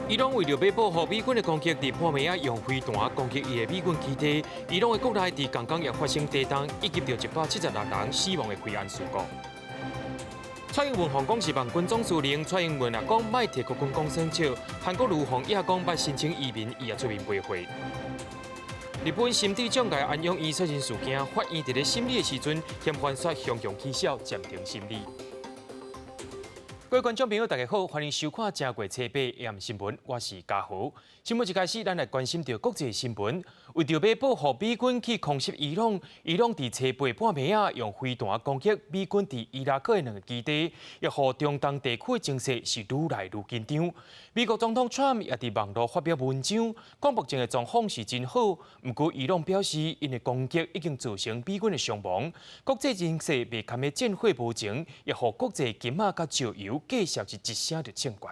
伊朗為著欲報復美軍的攻擊，佇半暝仔用飛彈攻擊伊的美軍基地。伊朗的國內佇仝工也發生地動，以及著176人死亡的飛安事故。蔡英文予講是網軍總司令，蔡英文也講莫提國軍講耍笑。韓國瑜予伊講欲申請移民，伊也出面陪會。日本心智障礙安養院殺人事件，法院佇咧審理的時陣，嫌犯煞雄雄起痟，暫停審理。各位觀眾朋友，大家好，歡迎收看正月初八 AM 新聞，我是嘉豪。新聞一開始，咱來關心著國際新聞。為著欲報復美軍去空襲伊朗，伊朗佇初八半暝仔用飛彈攻擊美軍佇伊拉克的兩个基地，也予中東地區的情勢是愈來愈緊張。美國總統川普也佇網路發表文章，講目前的狀況是真好，毋過伊朗表示，𪜶的攻擊已經造成美軍的傷亡，國際情勢袂堪的戰火無情，也予國際金仔佮石油繼續是一聲就衝懸。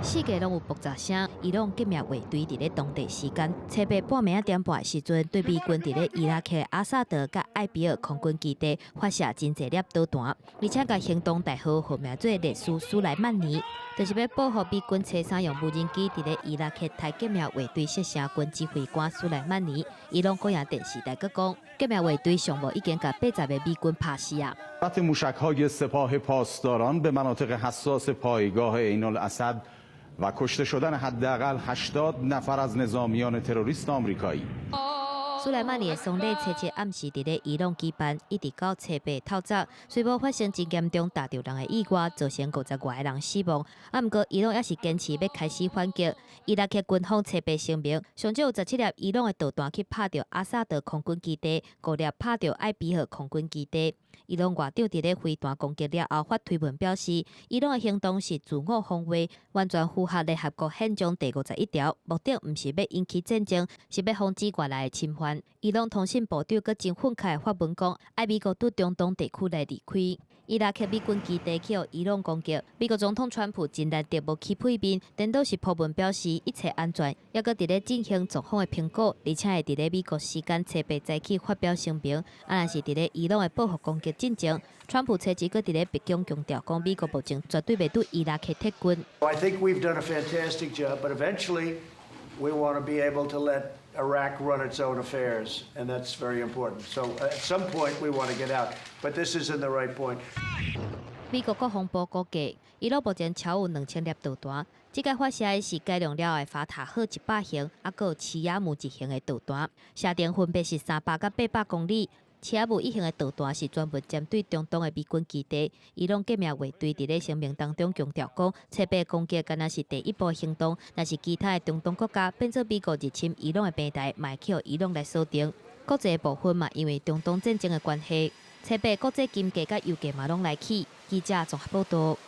四界攏有爆炸聲，伊朗革命衛隊佇咧當地時間初八半暝仔點半的時陣，對美軍佇咧伊拉克阿薩德佮艾比爾空軍基地發射真濟粒導彈，而且共行動代號號名做烈士蘇萊曼尼，就是欲報復美軍初三用無人機佇咧伊拉克刣革命衛隊射程軍指揮官蘇萊曼尼。伊朗國營電視台閣講，革命衛隊上無已經共80個美軍拍死啊。 موشک‌های سپاه پاسداران به مناطق حساس پایگاه عین الاسد و کشته شدن حداقل 80 نفر از نظامیان تروریست آمریکایی. 蘇萊曼尼的喪禮初七暗時佇咧伊朗舉辦，一直到初八透早，雖無發生真嚴重踏著人的意外，造成50外個人死亡。啊，毋過伊朗猶是堅持欲開始反擊。伊拉克軍方初八聲明，上少有17粒伊朗的導彈去拍著阿薩德空軍基地，5粒拍著艾比爾空軍基地。伊朗外長佇咧飛彈攻擊了後發推文表示，伊朗的行動是自我防衛，完全符合聯合國憲章第51條，目的毋是欲引起戰爭，是欲防止外來的侵犯。伊朗通訊部長閣真憤慨發文講，愛美國對中東地區來離開。伊拉克美軍基地去予伊朗攻擊，美國總統川普真難得無起屁面，顛倒是鋪文表示一切安全，猶閣佇咧進行狀況的評估，而且會佇咧美國時間初八早起發表聲明。啊，若是佇咧伊朗的報復攻擊進前，川普初七閣佇咧白宮強調講，美國目前絕對袂對伊拉克撤軍。 I think we've done a fantastic job, but eventually we want to be able to let Iraq run its own affairs, and that's very important. So at some point we want to get out, but this isn't the right point. 美國國防部估計，伊朗目前超有2000粒導彈，這擺發射的是改良了的法塔赫100型，猶閣有齊亞姆1型的導彈，射程分別是300佮800公里。齊亞姆1型的導彈是專門針對中東的美軍基地。伊朗革命衛隊佇咧聲明當中強調講，初八攻擊敢若是第一步行動，若是其他的中東國家變做美國入侵伊朗的平台，嘛會去予伊朗來鎖定。國際部分嘛，因為中東戰爭的關係，初八國際金價佮油價嘛攏來起。記者綜合報道。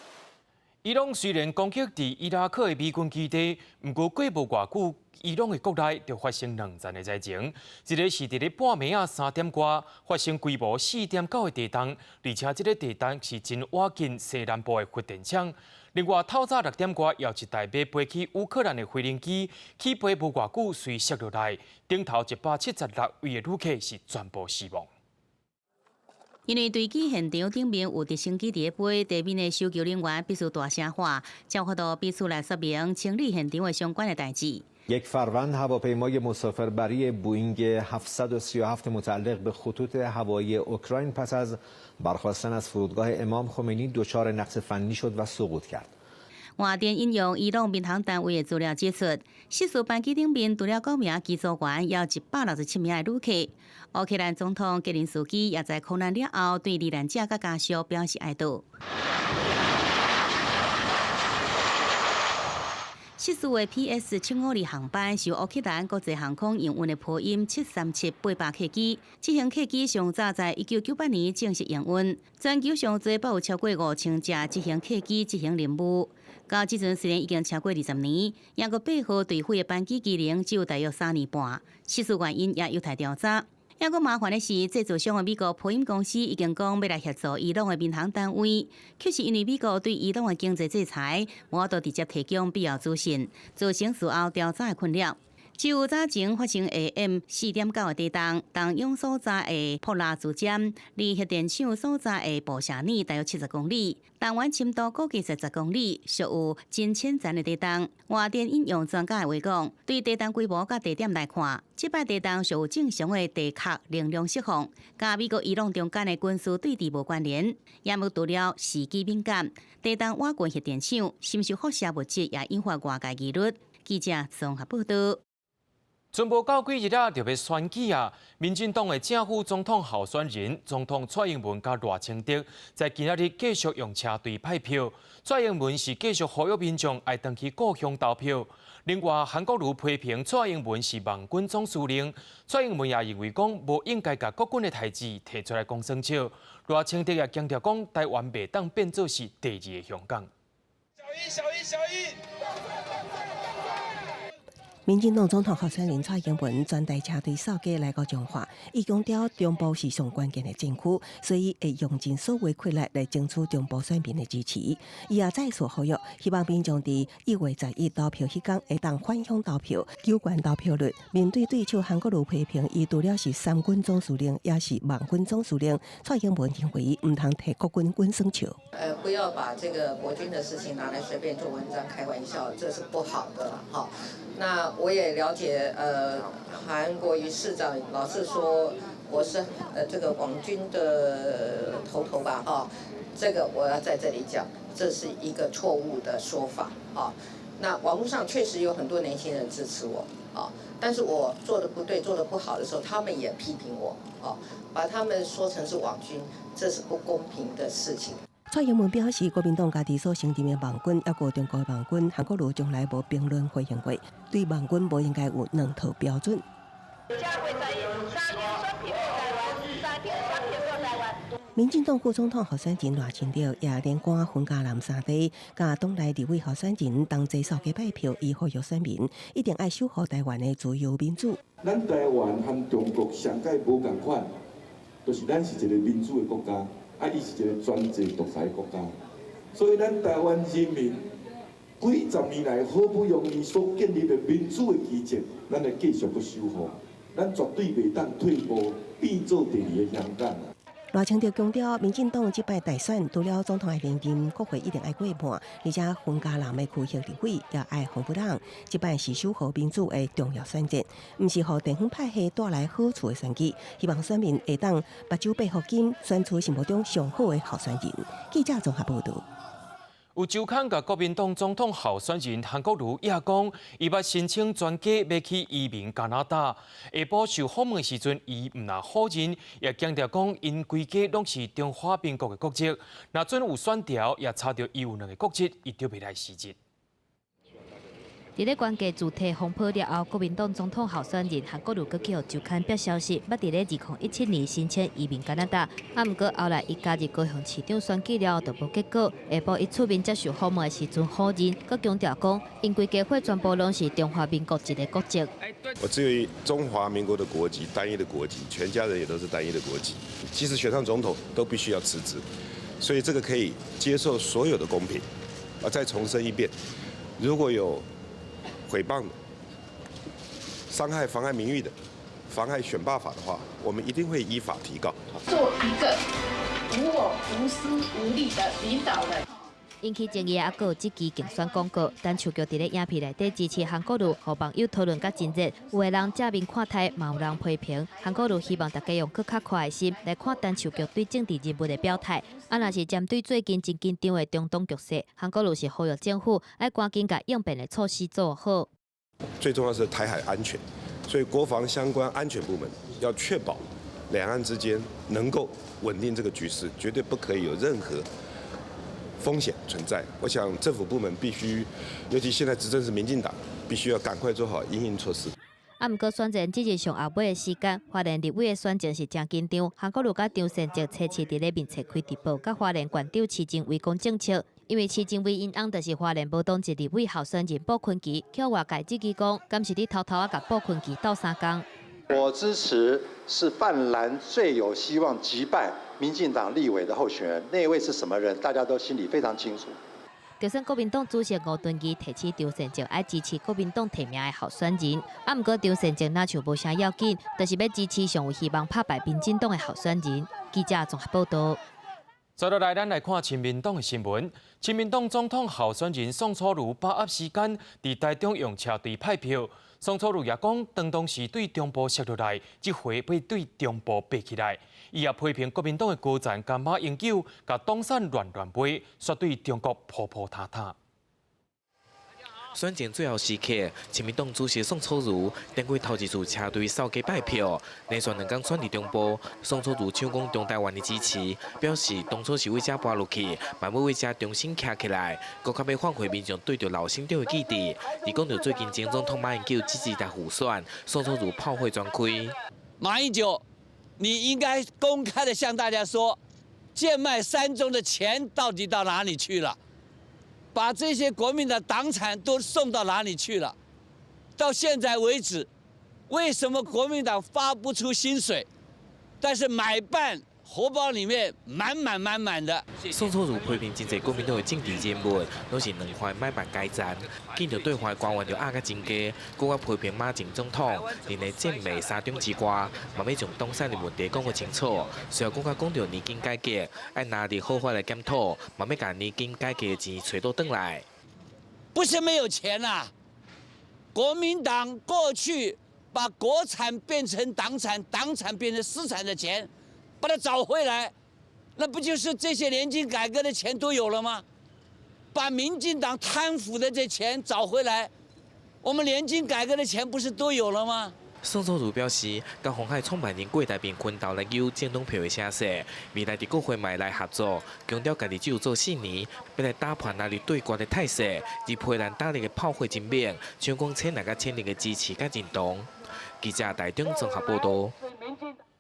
伊朗雖然攻擊佇伊拉克的美軍基地，毋過過無偌久，伊朗的國內就發生兩層的災情。一个是佇咧半暝仔3點外發生規模4.9的地動，而且這个地動是真倚近西南部的核電廠。另外，透早6點外，有一台欲飛去烏克蘭的飛行機起飛無偌久，隨摔落來，頂頭176位的旅客是全部死亡。因為墜機現場頂面有直升機佇咧飛，地面的搜救人員必須大聲喊，才有法度彼此來說明清理現場的相關的代誌。 یک فروند هواپیمای مسافربری بوئینگ 737 متعلق به خطوط هوایی اوکراین پس از برخاستن از فرودگاه امام خمینی دچار نقص فنی شد و سقوط کرد. 外電引用伊朗民航單位的資料指出，失事班機頂面除了9名機組員，猶有167名的旅客。烏克蘭總統澤連斯基也在空難了後，對罹難者佮家屬表示哀悼。失事的 PS 752航班是由烏克蘭國際航空營運的波音737-800客機，這型客機上早在1998年正式營運，全球上濟閣有超過5000架這型客機執行任務。到這陣雖然已經超過20年，猶閣8號墜毀的班機機齡只有大約3年半，失事原因也有待調查。猶閣麻煩的是，製造商的美國波音公司已經講欲來協助伊朗的民航單位，卻是因為美國對伊朗的經濟制裁，無法度直接提供必要資訊，造成事後調查的困擾。周早前發生下暗4.9的地動，動搖所在的波拉茲站，離核電廠所在的布什爾大約70公里，彈丸深度估計是10公里，屬有真淺層的地動。外電引用專家的話講，對地動規模佮地點來看，這擺地動屬有正常的地殼能量釋放，佮美國伊朗中間的軍事對峙無關聯，也無除了時機敏感，地動倚近核電廠，是毋是輻射物質也引發外界疑慮。記者綜合報道。賰無夠幾日啊，就欲選舉啊！民進黨的正副總統候選人，總統蔡英文佮賴清德，在今仔日繼續用車隊拜票。蔡英文是繼續呼籲民眾愛轉去故鄉投票。另外，韓國瑜批評蔡英文是網軍總司令，蔡英文也認為講無應該共國軍的代誌提出來講耍笑。賴清德也強調講，台灣袂當變做是第二个香港。小英，小英，小英。民進黨總統候選人蔡英文全台車隊掃街來到彰化，伊強調中部是上關鍵的戰區，所以會用盡所有氣力來爭取中部選民的支持。伊也再次呼籲，希望民眾佇1月11投票彼工會當返鄉投票，糾懸投票率。面對對手韓國瑜批評，伊除了是三軍總司令，也是網軍總司令。蔡英文認為毋通提國軍講耍笑。不要把這個國軍的事情拿來隨便做文章、開玩笑，這是不好的哈。那我也了解，韓國瑜市長老是說我是這個網軍的頭頭吧，哈，這個我要在這裡講，這是一個錯誤的說法，啊。那網絡上確實有很多年輕人支持我，啊，但是我做的不對、做的不好的時候，他們也批評我，啊，把他們說成是網軍，這是不公平的事情。蔡英文表示，國民黨家己所成立的網軍，抑閣中國網軍，韓國瑜從來無評論回應過，對網軍無應該有兩套標準。三天選票台灣，三天選票台灣。民進黨副總統候選人賴清德也連趕雲嘉南三地，佮黨內立委候選人同齊掃街拜票，伊呼籲選民一定愛守護台灣的自由民主。咱台灣和中國上蓋無仝款，就是咱是一個民主的國家，啊，伊是一個專制獨裁的國家，所以咱台灣人民幾十年來好不容易所建立的民主的基石，咱會繼續閣守護，咱絕對袂當退步，變做第二个香港。賴清德強調，民進黨這擺大選，除了總統愛連任，國會一定愛過半，而且雲嘉南的區域立委也愛予人。這擺是守護民主的重要選戰，毋是予地方派系帶來好處的選舉。希望選民會當目睭閉予緊，選出心目中上好的候選人。記者綜合報導。有週刊共國民黨總統候選人韓國瑜也講，伊捌申請全家欲去移民加拿大。下晡受訪問時陣，伊毋但否認，也強調講，𪜶規家攏是中華民國的國籍。若準有選調，也查著伊有兩个國籍，伊就袂來辭職。佇咧關鍵自提風波了後，國民黨總統候選人韓國瑜閣予週刊爆消息，捌佇咧2017年申請移民加拿大，啊，毋過後來伊加入高雄市長選舉了後就無結果。下晡伊出面接受訪問的時陣否認，閣強調講，𪜶規家伙全部攏是中華民國一个國籍。我只有中華民國的國籍，單一的國籍，全家人也都是單一的國籍。即使選上總統，都必須要辭職，所以這個可以接受所有的公平。啊，再重申一遍，如果有誹謗的、傷害、妨礙名譽的、妨礙選罷法的話，我們一定會依法提告。做一個無我、無私、無利的領導人。引起爭議，猶閣有這支競選廣告，陳秋菊佇咧影片內底支持韓國瑜，予網友討論甲真熱。有的人正面看待，嘛有人批評。韓國瑜希望大家用閣較寬的心來看陳秋菊對政治人物的表態。啊，若是針對最近真緊張的中東局勢，韓國瑜是呼籲政府愛趕緊共應變的措施做好。最重要是台海安全，所以國防相關安全部門要確保兩岸之間能夠穩定這個局勢，絕對不可以有任何風險存在。我想政府部門必須，尤其現在執政是民進黨，必須要趕快做好因應措施。啊，毋過選戰只是上後尾的時間，花蓮立委的選情是誠緊張。韓國瑜佮張善政初次佇咧面冊開直播，佮花蓮縣長徐榛蔚講政策。因為徐榛蔚𪜶翁就是花蓮無黨籍立委候選人傅崐萁，予外界質疑講，敢是咧偷偷仔共傅崐萁鬥相共。我支持是泛藍最有希望擊敗民進黨立委的候選人，那位是什麼人？大家都心裡非常清楚。就算國民黨主席吳敦義提醒張善政愛支持國民黨提名的候選人，啊，毋過張善政若像無啥要緊，就是欲支持上有希望拍敗民進黨的候選人。記者綜合報道。接落來，咱來看親民黨的新聞。親民黨總統候選人宋楚瑜把握時間，佇台中用車隊派票。宋楚瑜也講，當時對中部摔落來，這回欲對中部爬起來。伊也批評國民黨的高層佮馬英九，共黨產亂亂賣，煞對中國鋪鋪塌塌。選戰最後時刻，親民黨主席宋楚瑜頂過頭一次車隊掃街拜票，連續兩工轉佇中部。宋楚瑜搶講中台灣的支持，表示當初是為遮跋落去，嘛欲為遮重新徛起來，閣較欲挽回民眾對著老省長的記憶。而講著最近前總統馬英九支持台輔選，宋楚瑜炮火專開。馬英九，你應該公開的向大家說，賤賣三中的錢到底到哪裡去了？把這些國民的黨產都送到哪裡去了？到現在為止，為什麼國民黨發不出薪水，但是買辦荷包裡面滿滿滿滿的？宋楚瑜批評真濟國民黨的政治人物，攏是兩岸買辦階層，見著對岸官員就壓甲真低，閣較批評馬前總統，連個賤賣三中之外，嘛欲將黨產的問題講個清楚。隨後閣較講著年金改革，愛拿佇好法來檢討，嘛欲共年金改革的錢揣倒轉來。不是沒有錢啊！國民黨過去把國產變成黨產，黨產變成私產的錢，把它找回來，那不就是這些年金改革的錢都有了嗎？把民進黨貪腐的這錢找回來，我們年金改革的錢不是都有了嗎？宋楚瑜表示，佮鴻海創辦人郭台銘分頭來搝政黨票的聲勢，未來佇國會嘛會來合作，強調家己只有做四年，欲來打破藍綠對決的態勢，而批蘭打力的炮火真猛，搶講淺藍佮淺綠的支持佮認同。記者台中綜合報道。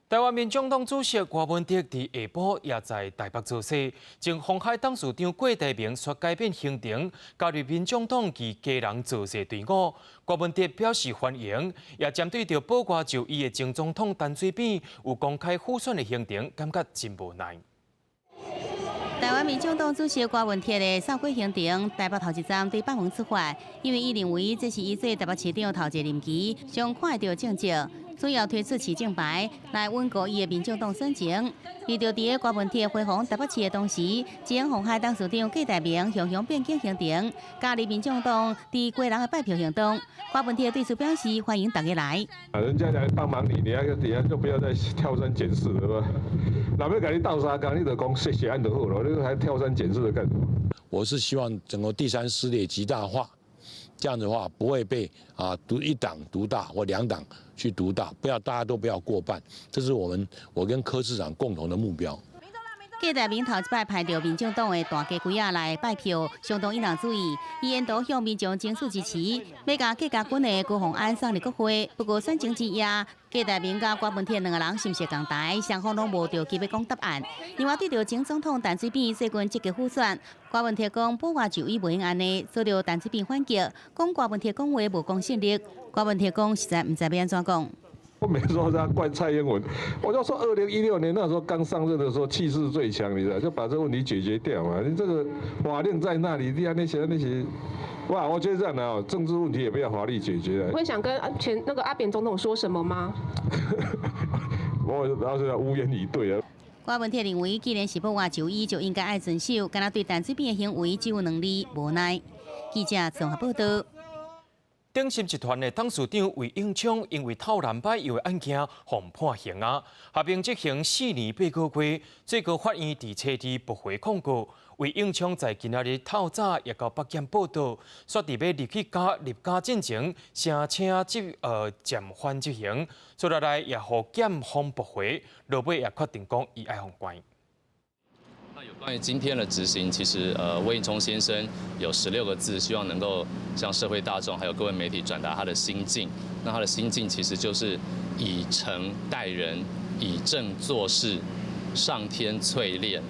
台灣民眾黨主席柯文哲佇下晡也在台北造勢，前鴻海董事長郭台銘煞改變行程，加入民眾黨其家人造勢隊伍。柯文哲表示歡迎，也針對著保外就醫的前總統陳水扁有公開輔選的行程，感覺真無奈。台灣民眾黨主席柯文哲的掃街行程，台北頭一站對北門出發，因為伊認為這是伊做台北市長頭一個任期，上看得著政績。主要推出市政牌來穩固伊的民眾黨選情。而就佇個柯文哲回訪台北市的同時，前鴻海董事長郭台銘雄雄變更行程，加入民眾黨佇基隆的拜票行動。柯文哲對此表示歡迎大家來。啊，人家來幫忙你，你還底下就不要再挑三揀四了吧？若欲共你鬥相共，你就講謝謝按就好了，你還挑三揀四的幹什麼？我是希望整個第三勢力極大化。這樣的話不會被獨一黨獨大或兩黨去獨大，不要大家都不要過半，這是我們我跟柯市長共同的目標。郭台銘頭一擺排著民眾黨的大家櫃仔來拜票，相當引人注意。伊沿途向民眾爭取支持，欲共郭家軍的高虹安送入國會。不過選情之夜，郭台銘佮柯文哲兩個人是毋是仝台，雙方攏無著急欲講答案。另外對著前總統陳水扁最近積極輔選，柯文哲講保外就醫袂用按呢，遭著陳水扁反擊，講柯文哲講話無公信力。柯文哲講實在毋知欲按怎講。我沒說他怪蔡英文，我就說2016年那時候剛上任的時候氣勢最強，你知道，就把這個問題解決掉嘛。你這個法令在那裡，你那些那些，哇，我覺得這樣的哦，政治問題也不要法律解決。會想跟前那個阿扁總統說什麼嗎？我然後是無言以對啊。柯文哲認為，既然是保外就醫，就應該愛遵守，敢若對陳水扁的行為只有兩字無奈。記者綜合報道。頂新集團的董事長魏應充因為偷藍擺藥的案件，予判刑啊，合併執行4年8個月。最高法院佇初二駁回控告。魏應充在今仔日透早也到北檢報到，煞佇欲入去監入監進前，聲稱暫緩執行，接落來也予檢方駁回，落尾也決定講伊愛予關。那有關於今天的執行，其實魏應充先生有16個字，希望能夠向社會大眾還有各位媒體轉達他的心境。那他的心境其實就是以誠待人，以正做事，上天淬煉，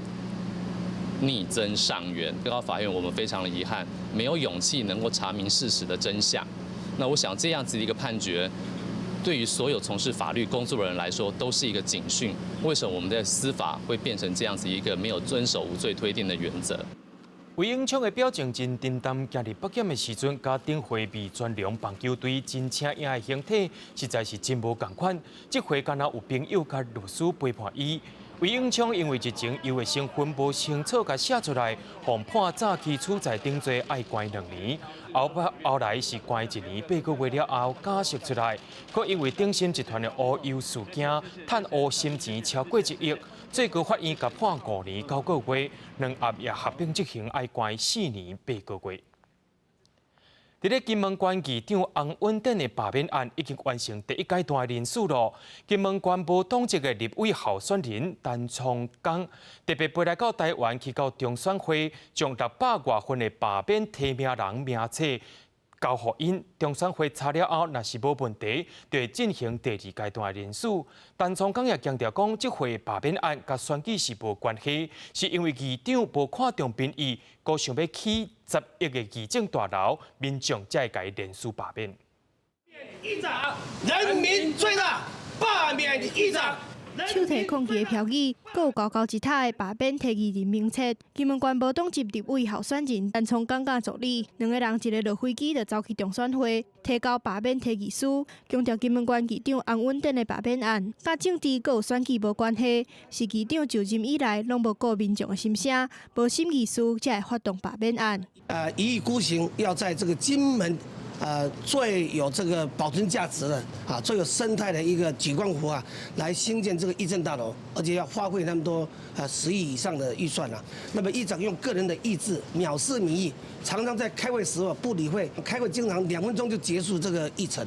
逆增上緣。最高法院我們非常的遺憾，沒有勇氣能夠查明事實的真相。那我想這樣子的一個判決，對於所有從事法律工作的人來說，都是一個警訊。為什麼我們的司法會變成這樣子一個沒有遵守無罪推定的原則？魏永昌的表情真沉淡，行入北检的時陣，佮頂回美全龍棒球隊真請影的形體，實在是真無仝款。這回敢若有朋友佮律師陪伴伊。魏永昌因為日前油的成分無清楚，共寫出來，予判早期取材頂罪愛關2年，後後來是關1年8個月了後假釋出來，閣因為鼎鑫集團的烏油事件，貪污深錢超過1億，最高法院共判5年9個月，兩案也合併執行愛關4年8個月。佇咧金門縣議長洪穩典的罷免案已經完成第一階段的遴選囉。金門縣無黨籍的立委候選人陳聰江特別飛來到台灣去到中選會，將600外份的罷免提名人名冊交予𪜶。中選會查了後，若是無問題，就會進行第二階段的遴選。陳聰江也強調講，這回罷免案佮選舉是無關係，是因為議長無看重民意，閣想欲起10億的議政大樓，民眾才會共伊連署罷免。議長，人民最大，罷免議長。手提抗議的標語，閣有厚厚一疊的罷免提議人名冊。金門縣無黨籍立委候選人陳聰江佮助理，兩个人一个落飛機就走去中選會提交罷免提議書，強調金門縣議長洪穩典的罷免案，佮政治閣有選舉無關係，是議長就任以來攏無顧民眾的心聲，無審議書才會發動罷免案。一意孤行，要在這個金門，最有這個保存價值的啊，最有生態的一個莒光湖啊，來興建這個議政大樓，而且要花費那麼多10億以上的預算啊。那麼議長用個人的意志藐視民意，常常在開會時候不理會，開會經常2分鐘就結束這個議程。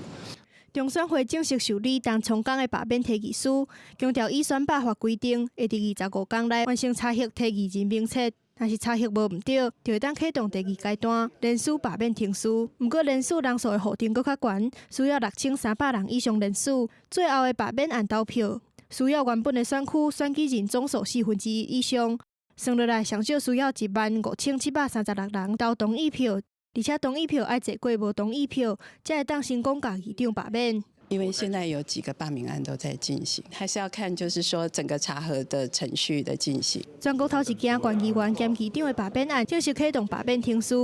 中選會正式受理陳聰江的罷免提議書，強調依選罷法規定，會佇25天內完成查核提議人名冊。若是查核無毋著，就會當啟動第二階段連署罷免程序。毋過連署人數的予定閣較懸，需要6300人以上連署。最後的罷免案投票，需要原本的選區選舉人總數1/4以上，算落來上少需要15,736人投同意票，而且同意票愛濟過無同意票，才會當成功共議長罷免。因為現在有幾個罷免案都在進行，還是要看就是說整個查核的程序的進行。全國頭一件縣議員兼議長的罷免案正式啟動罷免程序，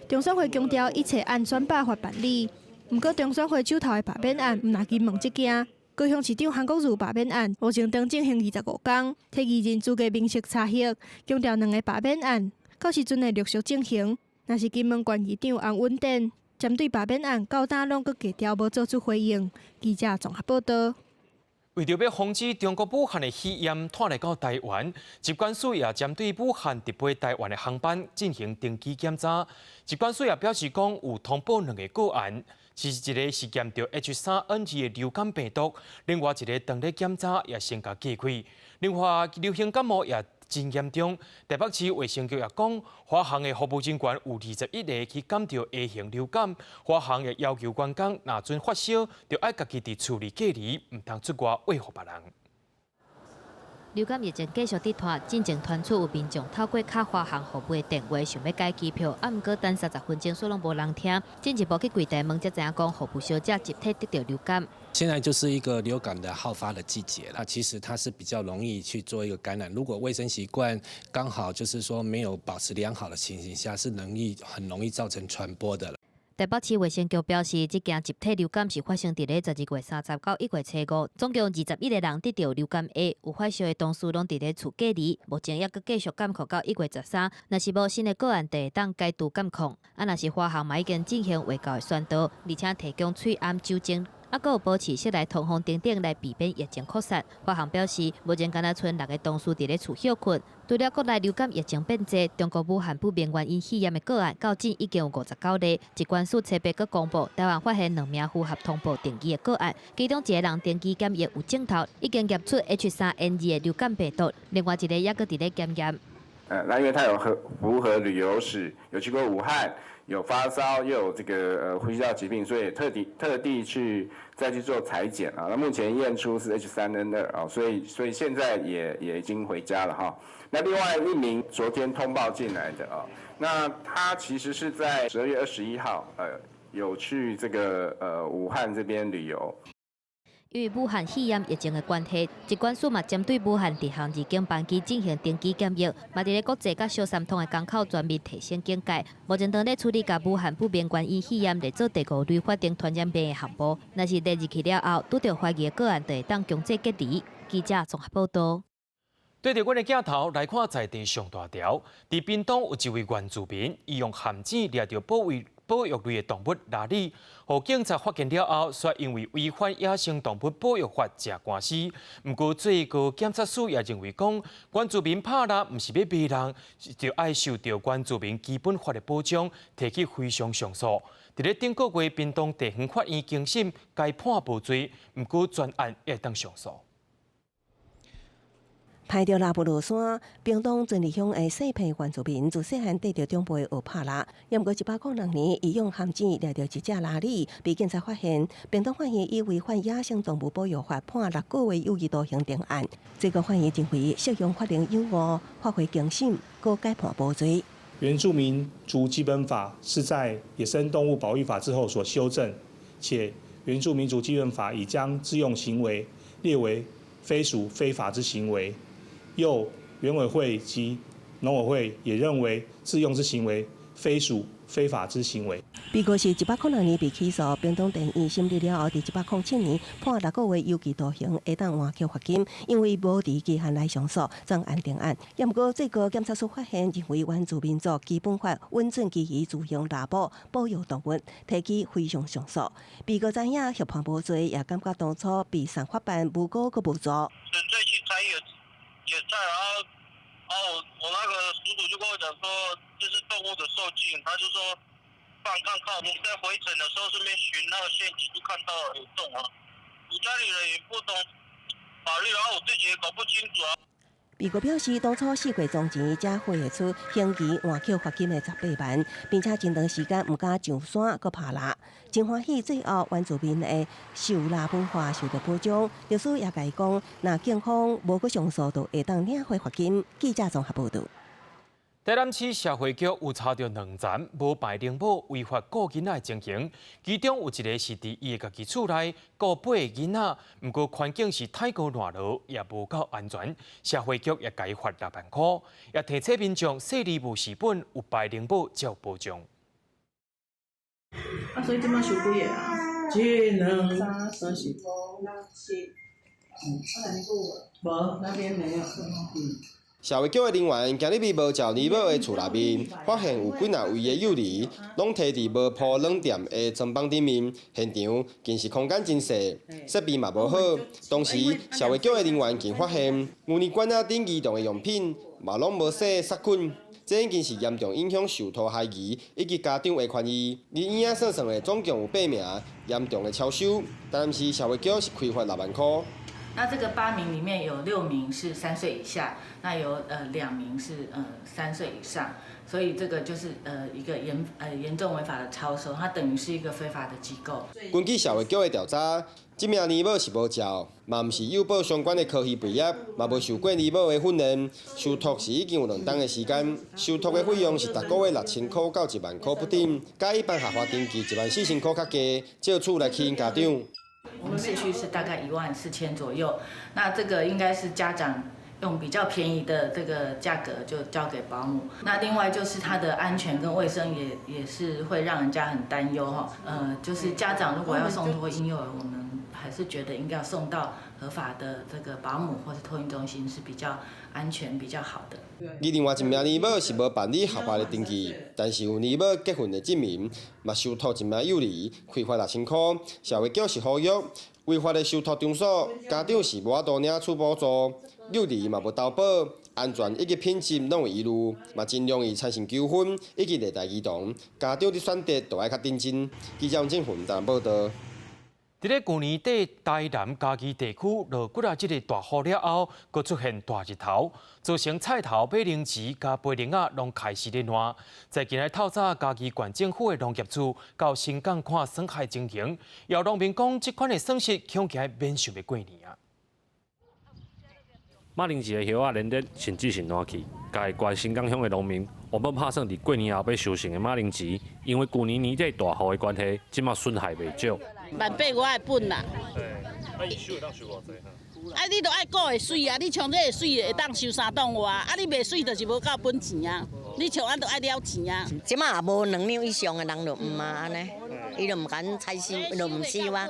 中選會強調一切按選罷法辦理。毋過中選會手頭的罷免案毋但金門這件，高雄市長韓國瑜罷免案目前當進行25天，提議人資格明細查核，強調兩個罷免案到時陣會陸續進行。若是金門縣議長洪穩典針對罷免案，到今攏閣低調無做出回應。記者綜合報道。為著欲防止中國武漢的肺炎傳來到台灣，疾管署也針對武漢直飛台灣的航班進行定期檢查。疾管署也表示講，有通報兩個個案，其實一个是驗著 H3N2的流感病毒，另外一个當咧檢查也先共過氣。另外，流行感冒也真嚴重。台北市衛生局也講，華航的服務人員有21個去感著 A 型流感。華航也要求員工，若陣發燒，就愛家己佇厝裡隔離，毋通出外秽予別人。流感疫情繼續佇拖，進前傳出有民眾透過敲華航服務的電話，想欲改機票，啊，毋過等30分鐘，煞攏無人聽。進一步去櫃台問，才知影講服務小姐集體得著流感。現在就是一個流感的好發的季節，那其實它是比較容易去做一個感染。如果衛生習慣剛好就是說沒有保持良好的情形下，是容易很容易造成傳播的。台北市衛生局表示，這件集體流感是發生佇咧12月30到1月初5，總共21個人得著流感 A，有發燒的同事攏佇咧厝隔離，目前猶閣繼續監控到1月13。若是無新的個案，就會當解除監控。啊，若是華航嘛已經進行衛教的宣導，而且提供喙罨酒精。啊，閣有保持室內通風等等來避免疫情擴散。華航表示，目前敢若賰6個同事佇咧厝歇睏。除了國內流感疫情變濟，中國武漢不明原因肺炎的個案，到今已經有59例。疾管署初八閣公布，台灣發現兩名符合通報定義的個案，其中一個人登機檢疫有症頭，已經驗出 H3N2的流感病毒，另外一个猶閣佇咧檢驗。那因為他有符合旅遊史，有去過武漢，有發燒，又有這個呼吸道疾病，所以特地去再去做採檢啊。那目前驗出是 H3N2啊，所以現在也已經回家了哈。那另外一名昨天通報進來的啊，那他其實是在12月21號有去這個武漢這邊旅遊。由於武漢肺炎疫情的關係，疾管署嘛針對武漢直航入境班機進行定期檢疫，嘛佇咧國際佮小三通的關口全面提升警戒。目前當咧處理共武漢不明原因肺炎列做第五類法定傳染病的項目，若是列入去了後，拄著懷疑的個案，就會當強制隔離。記者綜合報道。對著阮的鏡頭來看，在地上大條，佇屏東有一位原住民，伊用陷阱掠著保育類的動物鯪鯉，予警察發現了後，煞因為違反野生動物保育法食官司。毋過最高檢察署也認為講，原住民拍獵毋是欲賣人，就愛受著原住民基本法的保障，提起非常上訴。佇咧頂個月，屏東地方法院經審該判無罪，毋過全案會當上訴。歹著獵物落山，屏東尊里鄉的細皮原住民自細漢綴著長輩學拍獵，毋過106年，伊用陷阱掠著一隻鯪鯉，被警察發現。屏東法院以違反野生動物保育法判6個月有期徒刑定案。最高法院認為適用法令有誤，發回重審，閣改判無罪。原住民族基本法是在野生動物保育法之後所修正，且原住民族基本法已將自用行為列為非屬非法之行為。又原委會及農委會也認為自用之行為非屬非法之行為。被告是106年被起訴，屏東地院審理了後，佇107年判6個月有期徒刑，會當緩繳罰金，因為無佇期限內上訴，全案定案。毋過最高檢察署發現，認為原住民族基本法允准其予自行獵捕保育動物，提起非常上訴。被告知影予判無罪，也感覺當初被送法辦無辜閣無助。也在，然後，然後我那個叔叔就跟我講說，這是動物的獸徑，他就說放看看，我們在回程的時候順便巡那個陷阱，就看到有動啊。我家裡人也不懂法律，然後我自己也搞不清楚啊。被告表示，當初四月中錢才匯會出刑期緩繳罰金的18萬，並且真長時間毋敢上山閣拍獵，真歡喜最後原住民的狩獵文化受到保障。律師也共伊講，若警方無閣上訴，就會當領回罰金。記者綜合報導。台南市社會局有查著兩層無牌奶母違法顧囡仔的情形，其中有一个是佇伊的家己厝內顧八个囡仔，毋過環境是太過爛落，也無夠安全。社會局也共伊罰6萬箍，也提醒民眾細膩無蝕本，有牌奶母才有保障。啊，所以這擺收幾个啊？一、兩、三、四、五、六、七。嗯，啊，那無，那邊沒有。嗯。社會局的人員今日佇無照奶母的厝內面，發現有幾若位的幼兒，攏提佇無鋪軟墊的床枋頂面，現場其實空間真細，設備嘛無好。同時，社會局的人員更發現，牛奶罐仔頂兒童的用品嘛攏無洗殺菌，這已經是嚴重影響受託孩兒以及家長的權益。而嬰仔算算的總共有八名嚴重的超收，台南市社會局是開罰6萬箍。那這個8名裡面有6名是3歲以下，那有2名是3歲以上，所以這個就是一個嚴重違法的超收，它等於是一個非法的機構。根據社會局的調查，這名奶母是無照，嘛毋是幼保相關的科系畢業，嘛無受過奶母的訓練，受託是已經有2冬的時間，受託的費用是逐個月6000箍到1萬箍不等，較一般合法登記1萬4千箍較低，借此來吸引家長。我們市區是大概1萬4千左右，那這個應該是家長用比較便宜的這個價格就交給保姆。那另外就是它的安全跟衛生也是會讓人家很擔憂哈。就是家長如果要送託嬰幼兒，我們還是覺得應該要送到合法的這個保姆或是托嬰中心是比較安全、比較好的。而另外一名奶母是無辦理合法的登記，但是有奶母結婚的證明，嘛受託一名幼兒，開罰6000箍。社會局是呼籲，違法的受託場所，家長是無法度領取補助，幼兒嘛無投保，安全以及品質攏有疑慮，嘛真容易產生糾紛以及虐待兒童。家長佇選擇都愛較認真。記者王振雲台南報導。佇咧舊年底，台南嘉義地區落幾若日的大雨了後，閣出現大日頭，造成菜頭、馬鈴薯佮白櫂仔攏開始咧爛。在今日透早，嘉義縣政府的農業處到新港看損害情形，有農民講，這款的損失恐驚免想欲過年啊。馬鈴薯的葉仔連連，甚至是爛去。嘉義縣新港鄉的農民原本拍算佇過年後欲收成的馬鈴薯，因為舊年年底大雨的關係，這馬損害袂少。1800外的本啦。對，啊，伊收會當收偌濟？啊，你都愛顧會媠啊！你像這會媠會當收三棟外，啊，你袂媠就是無夠本錢啊！你像按都愛了錢啊！這馬也無兩兩以上的人就毋啊，按呢，伊就毋敢採收，就毋收啊。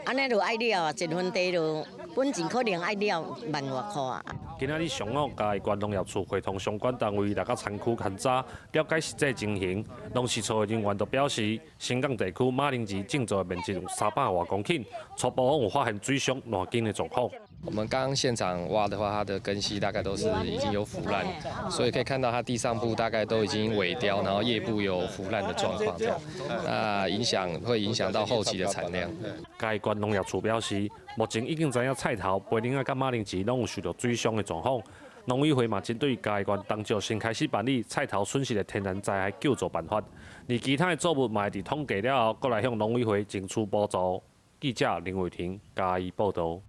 按呢就愛了啊，一分地就本錢可能愛了萬外箍啊。今仔日上午，嘉義縣農業處會同相關單位來到田區勘查，了解實際情形。農事處的人員就表示，新港地區馬鈴薯種植的面積有300外公頃，初步有發現水傷爛根的狀況。我們剛剛現場挖的話，它的根系大概都是已經有腐爛，所以可以看到它地上部大概都已經萎凋，然後葉部有腐爛的狀況，這樣，那影響會影響到後期的產量。嘉義縣農業處表示，目前已經知影菜頭、白奶仔佮馬鈴薯攏有受著水傷的狀況。農委會嘛針對嘉義縣當石先開始辦理菜頭損失的天然災害救助辦法，而其他的作物嘛會佇統計了後，閣來向農委會爭取補助。記者林偉霆嘉義報導。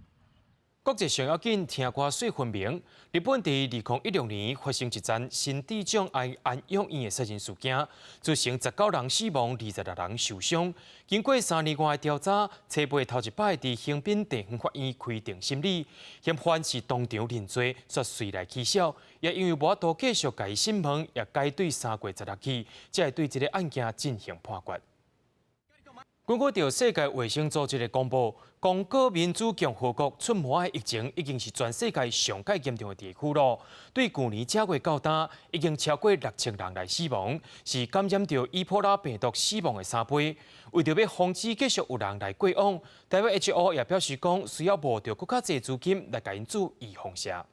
國際上要緊，聽歌媠分明。日本佇2016年發生一樁新地障礙安養院的殺人事件，造成19人死亡、26人受傷。經過3年外的調查，初八頭一擺佇橫濱地方法院開庭審理，嫌犯是當場認罪，煞隨來起訴，也因為無法度繼續共伊審問，也改對3月16日，才會對這个案件進行判決。根據著世界衛生組織的公布，剛果民主共和國出麻的疫情已經是全世界上蓋嚴重的地區囉。對舊年正月到今，已經超過6000人來死亡，是感染著伊波拉病毒死亡的3倍。為著欲防止繼續有人來過往，WHO 也表示講需要募著閣較濟資金來共𪜶注預防射。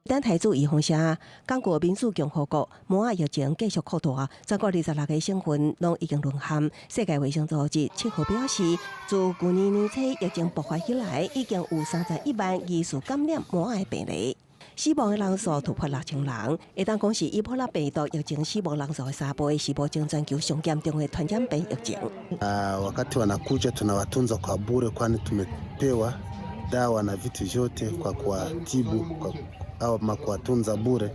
等台注預防射，剛果民主共和國麻仔疫情繼續擴大，全國26個省份攏已經淪陷。世界衛生組織7號表示，自舊年年初疫情爆發以來，已經有31萬疑似感染麻仔病例，死亡的人數突破6000人，會當講是伊波拉病毒疫情死亡人數的3倍，是目前全球上嚴重的傳染病疫情。 Wakati wanakuja tunawatunza kwa bure, kwani tumepewa dawa na vitu vyote kwa kuwatibu kwa ama kuwatunza bure.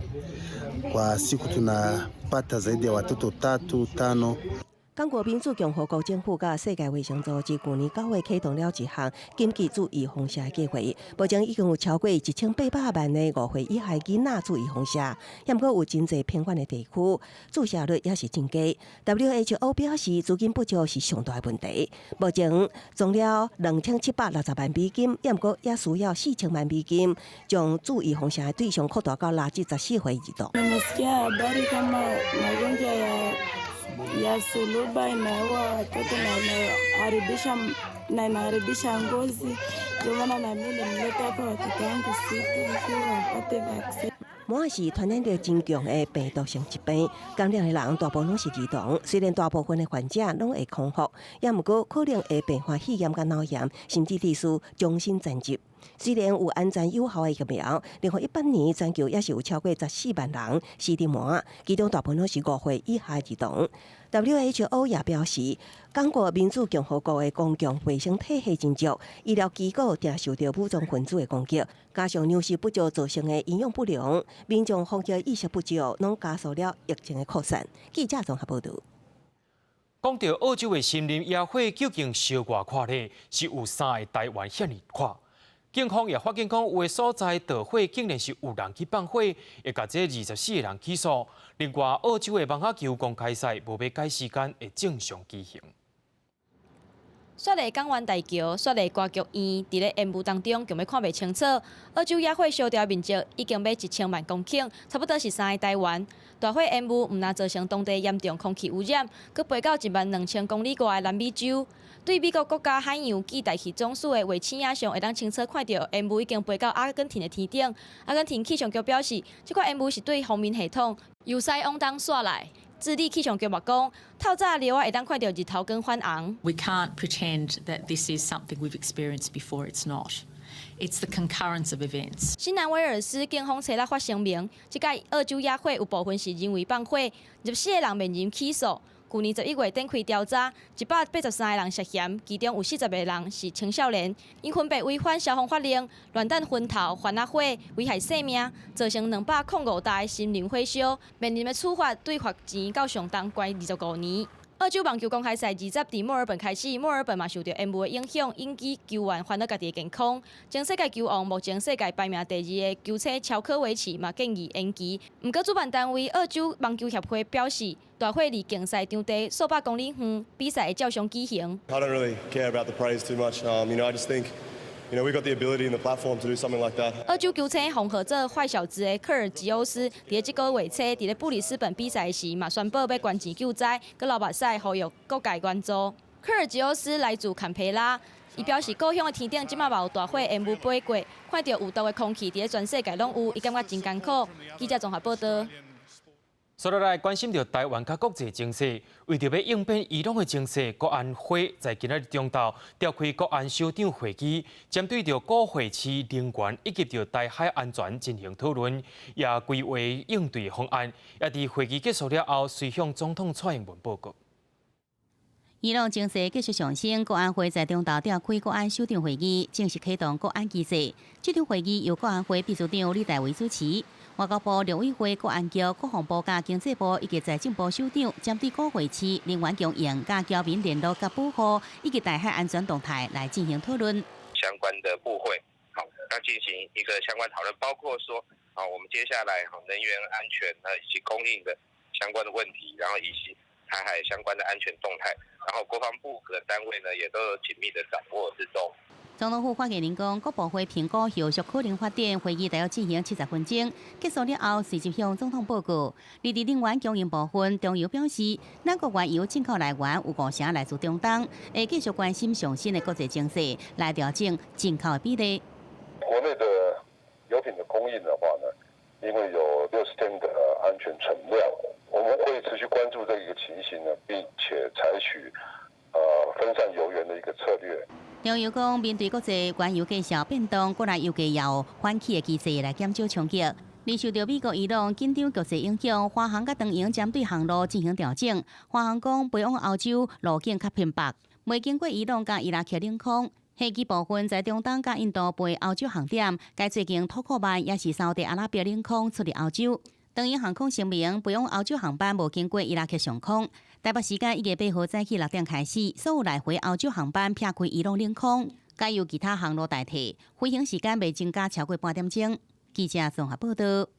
Kwa siku tunapata zaidi ya watoto tatu tano。剛果民主共和國政府佮世界衛生組織舊年9月啟動了一項緊急注預防射的計劃，目前已經有超過1800萬个5歲以下囡仔注預防射，毋過有真濟偏遠的地區注射率也是真低。WHO 表示資金不足是上大的問題，目前募了2760萬美金，毋過也需要4000萬美金，將注預防射的對象擴大到6至14歲兒童。 Ya suluba inaua watoto na inaharibisha na inaharibisha ngozi. Ndio maana na mimi nimeleta hapa watoto wangu 6 ili wapate vaccine. 麻是傳染力真強的病毒性疾病，感染的人大部分攏是兒童，雖然大部分的患者攏會康復，也毋過可能會併發肺炎佮腦炎，甚至致使終身殘疾。雖然有安全有效的疫苗，2018年全球也是有超過14萬人死佇麻，其中大部分攏是5歲以下兒童。WHO 也表示，剛果民主共和國的公共衛生體系真弱，醫療機構定受著武裝分子的攻擊，加上糧食不足造成的營養不良，民眾防疫意識不足，攏加速了疫情的擴散。記者綜合報導。講著澳洲的森林野火究竟燒偌闊咧？是有三个台灣遐爾闊。警方也發現講，有的所在著火竟然是有人去放火，會共這24個人起訴。另外，澳洲的網仔球公開賽無欲改時間會正常舉行。雪梨港灣大橋、雪梨歌劇院，佇咧煙霧當中，強欲看袂清楚。澳洲野火燒掉面積已經欲1000萬公頃，差不多是三個台灣。大火煙霧毋但造成當地嚴重空氣污染，閣飛到1萬2000公里外的南美洲。對美國國家海洋暨大氣總署的衛星影像，會當清楚看著煙霧已經飛到阿根廷的天頂。阿根廷氣象局表示，這款煙霧是對鋒面系統由西往東紲來。智利氣象局嘛講，透早落仔會當看著日頭光反紅。 We can't pretend that this is something we've experienced before. It's not. It's the concurrence of events. 新南威爾斯警方初六發聲明，這擺澳洲野火有部分是人為放火，24個人面臨起訴。舊年11月展開調查，183個人涉嫌，其中有40個人是青少年，𪜶分別違反消防法令、亂彈薰頭、番仔火、危害生命，造成205台森林火燒，面臨的處罰對罰錢到上重關25年。澳洲網球公開賽20佇墨爾本開始，墨爾本嘛受著煙霧的影響，引起球員煩惱家己的健康。前世界球王、目前世界排名第二的球星喬科維奇嘛建議延期。毋過主辦單位澳洲網球協會表示，大火佇競賽場地數百公里遠，比賽會照常舉行。 I don't really care about the praise too much. I just think we've got the ability and the platform to do something like that. 澳洲球星封號做壞小子的科爾吉歐斯，佇這個月初佇咧布里斯本比賽時，嘛宣布欲捐錢救災，閣流目屎呼籲各界援助。科爾吉歐斯來自坎培拉，伊表示故鄉的天頂這馬嘛有大火煙霧飛過，看著有毒的空氣佇咧全世界攏有，伊感覺真艱苦。記者綜合報道。接落來關心著台灣佮國際情勢，為著欲應變伊朗的情勢，國安會在今仔日中晝召開國安首長會議，針對著股匯市能源以及著台海安全進行討論，也規劃應對方案。也佇會議結束了後，隨向總統蔡英文報告。伊朗情勢繼續上升，國安會在中晝召開國安首長會議，正式啟動國安機制。這場會議由國安會秘書長李大維主持，外交部、陸委會、國安局、國防部佮經濟部以及財政部首長，針對股匯市、能源供應、佮僑民聯絡佮保護以及台海安全動態來進行討論。相關的部會，好，那進行一個相關討論，包括說，啊，我們接下來能源安全呢以及供應的相關的問題，然後以及台海相關的安全動態，然後國防部各單位呢也都有緊密的掌握之中。總統府發言人講，各部會評估後續可能發展，會議大約進行70分鐘，結束了後隨即向總統報告。而佇能源供應部分，中油表示，咱國原油進口來源有五成來自中東，會繼續關心上新的國際情勢，來調整進口的比例。國內的油品的供應的話呢，因為有60天的安全存量，我們會持續關注這個情形呢，並且採取分散油源的一個策略。中油講，面對國際原油價格變動，國內油價也有反起的機制來減少衝擊。而受著美國、伊朗緊張局勢影響，華航佮長榮針對航路進行調整。華航講，飛往歐洲路徑較偏北，袂經過伊朗佮伊拉克領空。飛機部分在中東佮印度飛歐洲航點，改做經土庫曼抑是沙烏地阿拉伯領空出入歐洲。長榮航空聲明，飛往歐洲航班無經過伊拉克上空。台北時間1月8號早起6點開始，所有來回歐洲航班撇開伊朗領空，改由其他航路代替，飛行時間袂增加超過半點鐘。記者綜合報道。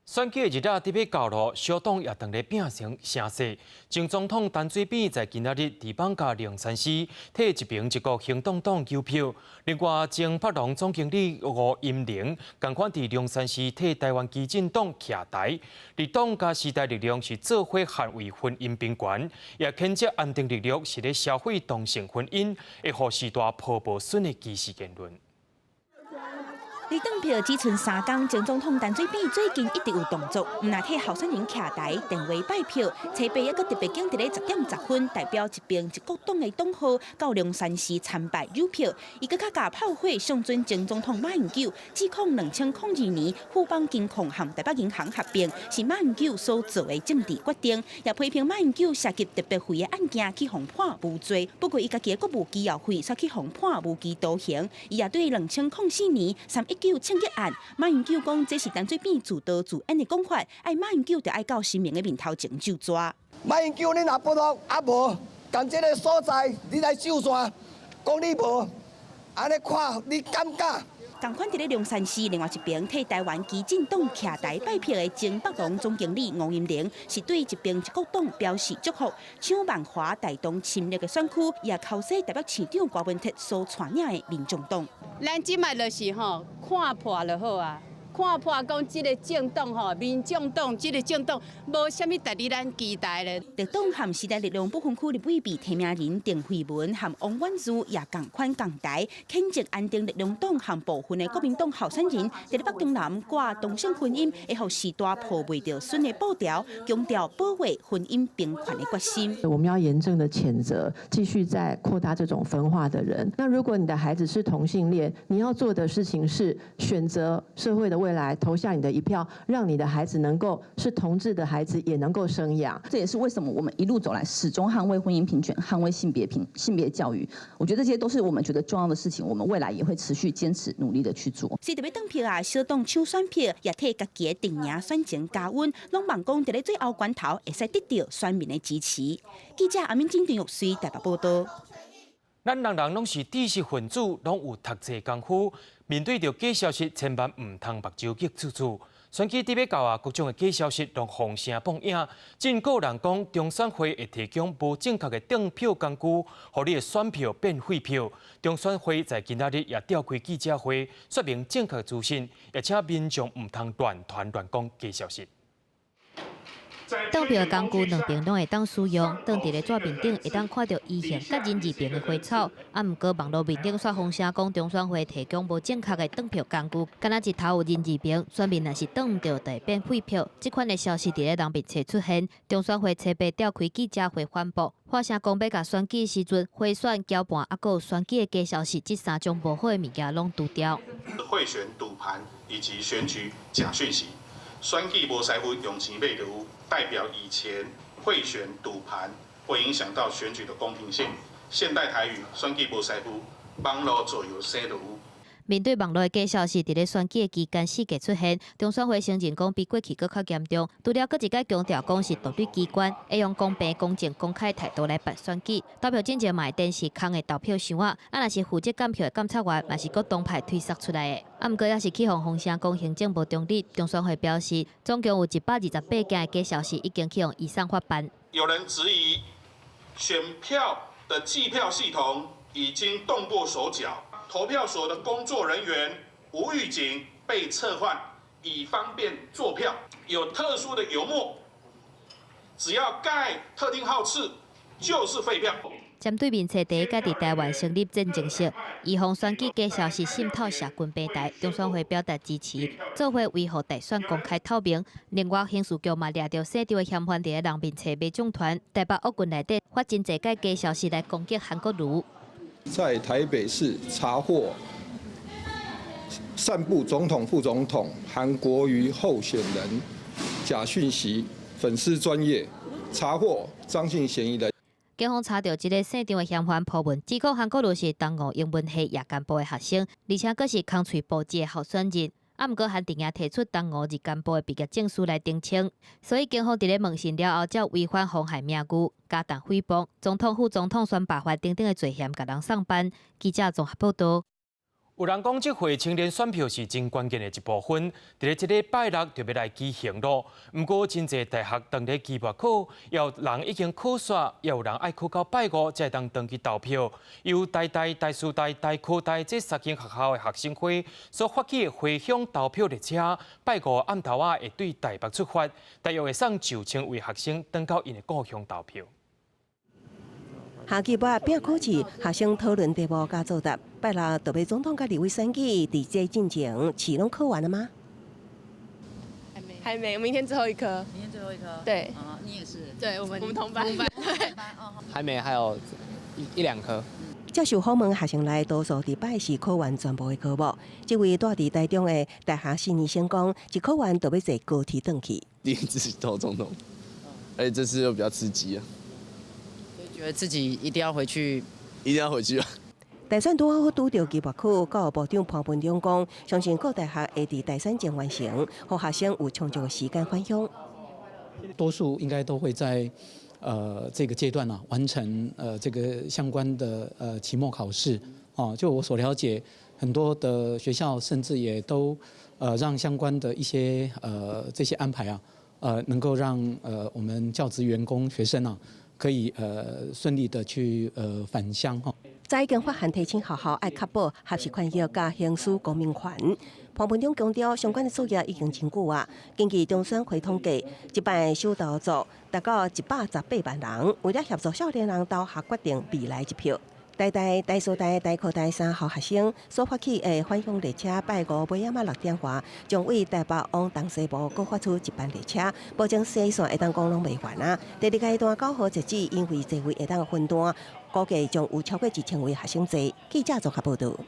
選舉的日仔欲到囉，小黨也當咧拼成聲勢。前總統陳水扁在今仔日佇艋舺龍山寺替一平一國行動黨糾票。另外，前柏宏總經理吳音寧仝款佇龍山寺替台灣基進黨徛台。綠黨佮時代力量是做伙捍衛婚姻平權，也譴責安定力量是咧銷毀同性婚姻，會予時代破無損的歧視言論。離當票只賰3工，前總統陳水扁最近一直有動作，毋但替候選人徛台電話拜票，初八猶閣特別揀佇咧10點10分，代表一平一國黨的黨號到龍山寺參拜有票，伊閣較共炮火相準前總統馬英九，指控2002年富邦金控和台北銀行合併是馬英九所做的政治決定，也批評馬英九涉及特別費的案件去予判無罪，不過伊家己的國務機要費卻去予判無期徒刑，伊也對2004年319槍擊案，馬英九講這是陳水扁自導自演的講法，愛馬英九著愛到神明的面頭前就抓。馬英九，你若不落啊無，仝這个所在你來收線，講你無，按呢看你敢敢？仝款佇咧龍山寺另外一爿替台灣基進黨徛台拜票的前柏宏總經理吳音寧，是對一平一國黨表示祝福。搶萬華大同深綠的選區，也剾洗台北市長柯文哲所帶領的民眾黨。咱這擺就是吼看破就好啊，看破講這个政黨吼，民眾黨這个政黨無啥物值得咱期待咧。綠黨和時代力量不分區立委被提名人鄭慧文和王婉諭也仝款仝台，譴責安定力量黨和部分的國民黨候選人，佇咧北中南掛同性婚姻，會予時代破袂著損的布條，強調保衛婚姻平權的決心。我們要嚴正的譴責繼續在擴大這種分化的人。那如果你的孩子是同性戀，你要做的事情是選擇社會的未來投下你的一票，讓你的孩子能夠是同志的孩子，也能夠生養。這也是為什麼我們一路走來始終捍衛婚姻平權、捍衛性別教育。我覺得這些都是我們覺得重要的事情，我們未來也會持續堅持努力的去做。雖著欲轉票啊，小黨搶選票，也替家己的陣營選情加溫，攏望講佇咧最後關頭會使得著選民的支持。記者阿敏金田玉穗台北報道。咱人人攏是知識分子，攏有讀冊功夫。面對著假消息，千萬毋通目睭激注注。選舉佇欲到啊，各種的假消息攏風聲放影。真閣有人講，中選會會提供無正確的轉票工具，予你的選票變廢票。中選會在今仔日也召開記者會，說明正確資訊，也請民眾毋通亂傳亂講假消息。轉票的工具兩邊攏會當使用，當佇咧紙面頂會當看著移形佮人字旁的花草。啊，毋過網路面頂煞風聲講中選會提供無正確的轉票工具，敢若一頭有人字旁，選民若是轉毋著，就會變廢票。這款的消息佇咧人面冊出現，中選會初八召開記者會反駁，發聲講欲共選舉時陣賄選攪拌，啊，閣有選舉的假消息，這三種無好的物件攏除掉。賄選賭盤以及選舉假訊息。選舉無師傅用錢買就有，代表以前賄選賭盤會影響到選舉的公平性。現代台語選舉無師傅，網路造謠生就有。面對網路的假消息，佇咧選舉的期間四界出現，中選會承認講比過去閣較嚴重。除了閣一擺強調講是獨立機關，會用公平、公正、公開態度來辦選舉。投票進前嘛會展示空的投票箱仔，啊，若是負責監票的監察員，嘛是閣黨派推捒出來的。啊，毋過猶是去予風聲講行政無中立。中選會表示，總共有128件的假消息已經去予移送法辦。有人質疑選票的計票系統已經動過手腳。投票所的工作人員無預警被撤換，以方便作票。有特殊的油墨，只要蓋特定號次，就是廢票。針對面冊第一屆佇台灣成立戰情室，預防選舉假消息滲透社群平台，中選會表達支持，做伙維護大選公開透明。另外，刑事局嘛掠著姓張的嫌犯佇咧人面冊馬眾團，台北惡棍內底發真濟擺假消息來攻擊韓國瑜。在台北市查獲散布總統、副總統韓國瑜候選人假訊息，粉絲專頁查獲張姓嫌疑人。警方查著這个姓張的嫌犯鋪文，指控韓國瑜是東吳英文系夜間部的學生，而且閣是空喙布置的候選人。啊，毋過韓陣營提出東吳日間部的畢業證書來澄清，所以警方佇咧問訊了後，才違反妨害名譽、加重誹謗、總統、副總統選罷法等等的罪嫌，共人送辦。記者綜合報導。有人講，這回青年選票是真關鍵的一部分，佇咧這禮拜六就欲來舉行囉。毋過，真濟大學當咧期末考，有人已經考煞，也有人愛考到拜五才會當轉去投票。由台大、台師大、台科大這三間學校的學生會所發起的回鄉投票列車，拜五暗頭仔會對台北出發，大約會送9000位學生轉到𪜶的故鄉投票。下期末拼考試，學生討論題目佮作答。拜六就欲總統佮立委選舉，佇這進前，試攏考完了嗎？還沒，還沒，明天最後一科。明天最後一科。對。啊，你也是。對，我們同班。同班。還沒，還有一兩科。接受訪問學生內多數佇拜四考完全部的科目。這位蹛佇台中的大學四年生講，一考完就欲坐高鐵轉去。第一次投總統，而且這次又比較刺激啊。覺得自己一定要回去，一定要回去啊！大選拄好拄著期末考，教育部長潘文忠講，相信各大學會佇大選前完成，予學生有充足的時間返鄉。多數應該都會在這個階段呢完成這個相關的期末考試。哦，就我所了解，很多的學校甚至也都讓相關的一些這些安排啊，能夠讓我們教職員工、學生啊，可以順利的去返鄉哈。早已經發函提醒學校愛確保學習權益佮行使公民權。潘文忠強調，相關的作業已經真久啊。根據中選會統計，這擺首投族達到118萬人，為了協助少年人投下決定未來一票。台大、台師大、台科大三校學生所發起的返鄉列車，拜五尾仔6點外，將對台北往東西部閣發出一班列車，目前西線會當講攏未完啊。第二階段9號截止，因為座位會當分段，估計將有超過1000位學生坐。記者綜合報導。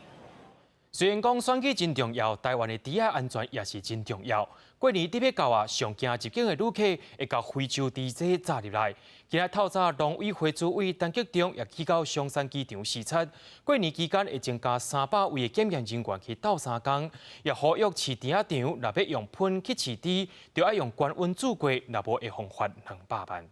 雖然講選舉真重要，台灣的豬仔安全也是真重要。過年得欲到啊，上驚入境的旅客會共非洲豬災炸入來。今仔透早，農委會主委陳吉仲也去到松山機場視察。過年期間會增加300位的檢驗人員去鬥相共，也呼籲飼豬仔場若欲用噴去飼豬，就愛用高溫煮過，若無會予罰200萬。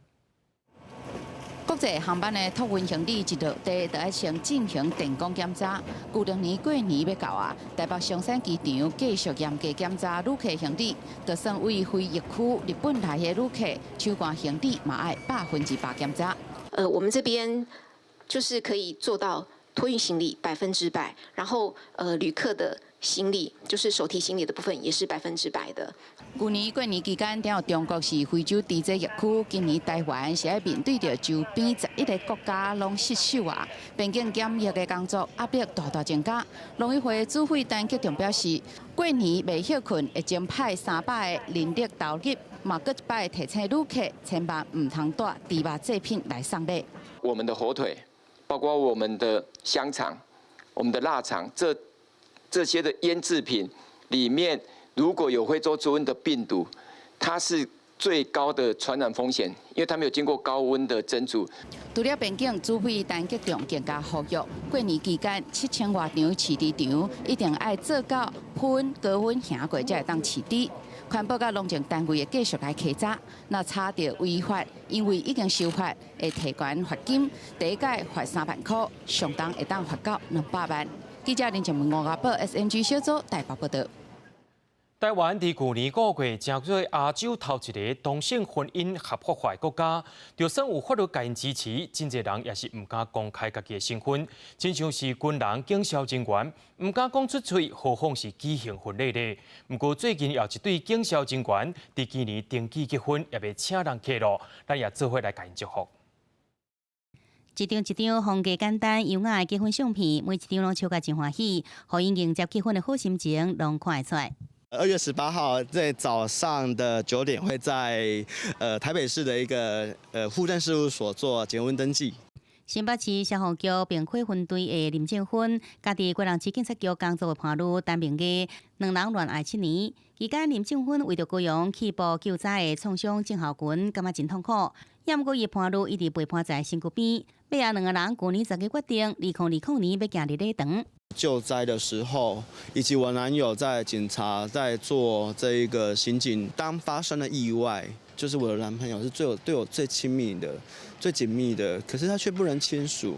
國際航班的託運行李一落地，就愛先進行電光檢查。舊曆年過年欲到啊，台北松山機場繼續嚴格檢查旅客行李，就算對非疫區日本來的旅客，手攜行李嘛愛100%檢查。我們這邊就是可以做到托運行李100%，然後旅客的行李，就是手提行李的部分，也是100%的。舊年過年期間，著中國是非洲豬災疫區，今年台灣是愛面對著周邊11個國家攏失守啊，邊境檢疫的工作壓力大大增加。農委會主委陳吉仲表示，過年袂歇睏，會增派300個人力投入，嘛閣一擺提醒旅客千萬毋通帶豬肉製品來送禮。我們的火腿，包括我們的香腸、我們的臘腸，這些的醃製品裡面，如果有非洲豬瘟的病毒，它是最高的傳染風險，因為它沒有經過高溫的蒸煮。除了邊境，主委陳吉仲更加呼籲，過年期間7000外場飼豬場一定愛做到噴高溫行過才會當飼豬。環保佮農政單位會繼續來稽查，若查著違法，因為已經修法，會提懸罰金，第一屆罰3萬箍，上重會當罰到200萬。記者林靜文、吳家寶 SMG 小組台北報導。台灣佇舊年5月，成做亞洲頭一个同性婚姻合法化的國家，就算有法律共𪜶支持，真濟人也是毋敢公開家己的身份，親像是軍人、警消人員，毋敢講出喙，何況是舉行婚禮咧。毋過最近有一對警消人員佇今年登記結婚，也未請人客囉，咱也做伙來共𪜶祝福。一張一張風格簡單、優雅的結婚相片，每一張攏笑甲真歡喜，予𪜶迎接結婚的好心情攏看會出來。2月18號在早上的9點，會在台北市的一個戶政事務所做結婚登記。新北市消防局滅火分隊的林正芬，佮佇基隆市警察局工作的伴侶陳明義，兩人戀愛7年。期間林正芬為著高雄氣爆救災的創傷症候群，感覺真痛苦。也毋過伊伴侶一直陪伴在身軀邊。尾仔兩个人舊年10月決定，2020年欲行入禮堂。救災的時候，以及我男友在警察在做這一個刑警，當發生了意外，就是我的男朋友是最有對我最親密的、最緊密的，可是他卻不能簽署。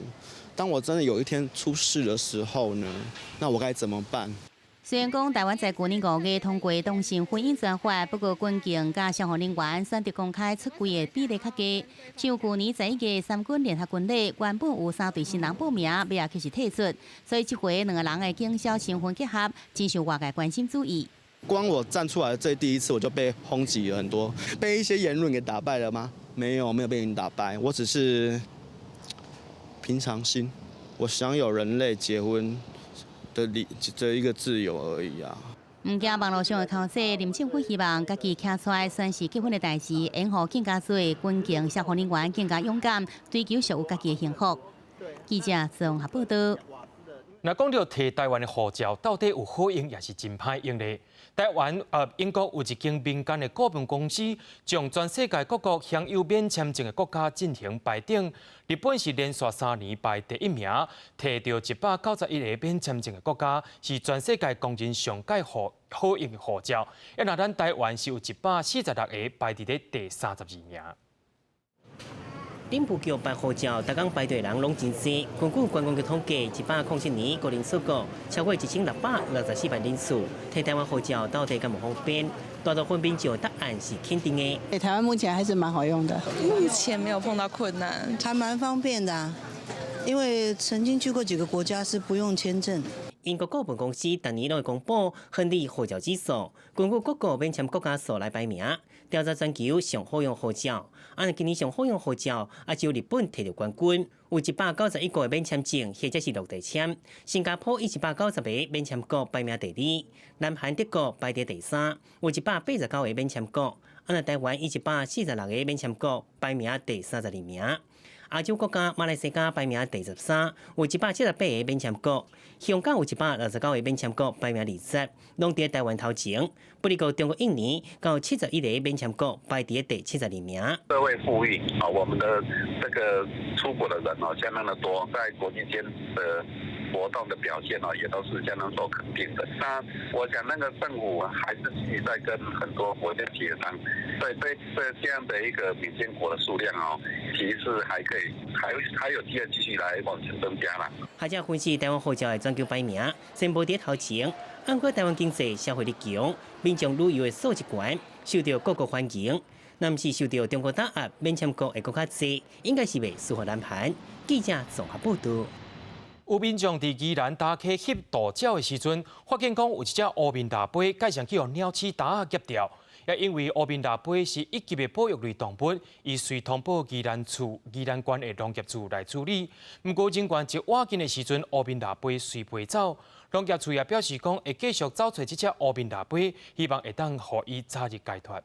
當我真的有一天出事的時候呢，那我該怎麼辦？雖然講台灣在舊年5月通過同性婚姻專法，不過軍警佮消防人員選擇公開出櫃的比例較低。像舊年11月三軍聯合軍禮，原本有三對新人報名，尾仔卻是退出，所以這回兩個人的警消身份結合，真受外界關心注意。光我站出來這第一次，我就被轟擊了很多，被一些言論給打敗了嗎？沒有，沒有被你打敗，我只是平常心，我享有人類結婚的理這一個自由而已啊。毋驚網路上的口舌，林政府希望家己徛出來宣誓結婚的代誌，會予更加多軍警消防人員更加勇敢，追求屬於家己的幸福。記者綜合報導。若講著提台灣的護照，到底有好用，抑是真歹用咧？台灣英國有一間民間的顧問公司，將全世界各國享有免簽證的國家進行排等。日本是連續3年排第一名，提著191个免簽證的國家，是全世界公認上蓋好好用的護照。啊，若咱台灣是有146个，排佇咧第32名。頂部局辦護照，逐工排隊人攏真濟。根據觀光局統計，107年個人出國超過1664萬人次。提台灣護照到底敢有方便？大部分民眾答案是肯定的。台灣目前還是蠻好用的，目前沒有碰到困難，還蠻方便的。因為曾經去過幾個國家是不用簽證。英國顧問公司逐年攏會公布亨利護照指數，根據各國免簽國家數來排名，調查全球上好用護照。啊，今年上好用護照，啊，只有日本提著冠軍，有191個免簽證或者是落地簽。新加坡以190個免簽國排名第二，南韓、德國排佇第三，有189個免簽國。啊，若台灣以146個免簽國排名第32名。啊，亞洲國家馬來西亞排名第13，有178個免簽國；香港有169個免簽國，排名20，攏佇台灣頭前。不過中國印尼有71個免簽國，排佇第72名。社會富裕啊，我們的這個出國的人哦，相當的多，在國際間的活動的表現哦，也都是相當受肯定的。那我想，那個政府還是繼續在跟很多國家協商，對這樣的一個免簽國的數量哦，其實還可以，還有機會繼續來往前增加啦。學者分析台灣護照的全球排名，先無佇頭前，毋過台灣經濟消費力強，民眾旅遊的素質懸，受到各國歡迎。若毋是受到中國打壓，免簽國會閣較濟，應該是袂輸予南韓。記者綜合報導。有民眾佇宜蘭礁溪翕渡鳥的時陣，發現講有一隻烏面蜊飛，蓋上去予鳥鼠彈仔夾著。也因為烏面蜊飛是一級的保育類動物，伊隨通報宜蘭處、宜蘭縣的農業處來處理。毋過人員一倚近的時陣，烏面蜊飛隨飛走。農業處也表示講會繼續找揣這隻烏面蜊飛，希望會當予伊早日解脫。